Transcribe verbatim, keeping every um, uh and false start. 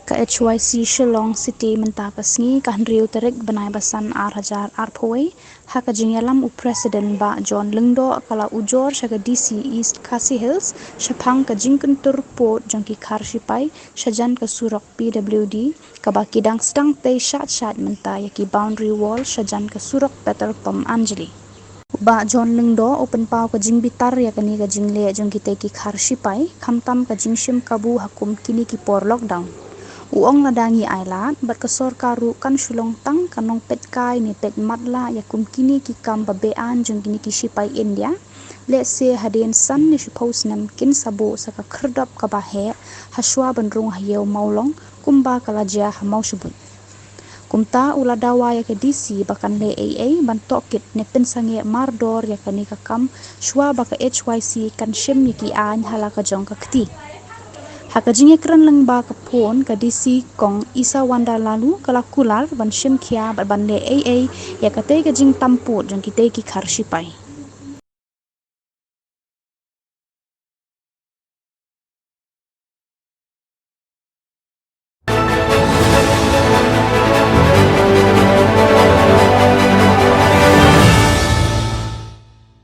Ka H Y C Shillong City mynta ka sngi ka hynriew tarik bnai ba san ar hajar arphew wei, ha ka jingïalam u President Bah John Lyngdoh ka la ujor sha ka D C East Khasi Hills shaphang ka jingkyntur pud jong ki khar shipai shajan ka surok P W D, kaba ki dang sdang tei shad shad mynta ïa ki boundary wall shajan ka surok Petrol Pump Anjali. U Bah John Lyngdoh u pynpaw ka jingbitar ïa kane ka jingleh jong kitei ki khar shipai, khamtam ka jingshim kabu ha kum kine ki por lockdown. U ong lada ngi ailad bad ka sorkar ruh kan shu long tang ka nongpeit kai ne peit matlah ïa kum kine ki kam ba beaiñ jong kine ki shipai India. Lehse hadien san ne shiphew snem kin sa buh sa ka khyrdop kaba heh ha shuwa ban rung ha ïew Mawlong kumba ka la jia ha Mawshbuit. Kumta u la dawa ïa ka D C ba kan leh ei ei ban tohkit ne pynsangeh mardor ïa kane ka kam shuwa ba ka H Y C kan shim ïa ki aiñ ha la ka jong ka kti. Ha ka jingïakren lyngba ka phone, ka D C Kong Isawanda Laloo ka la kular ban shim khia bad ban leh ei ei ïa katei ka jingtam pud jong kitei ki khar shipai.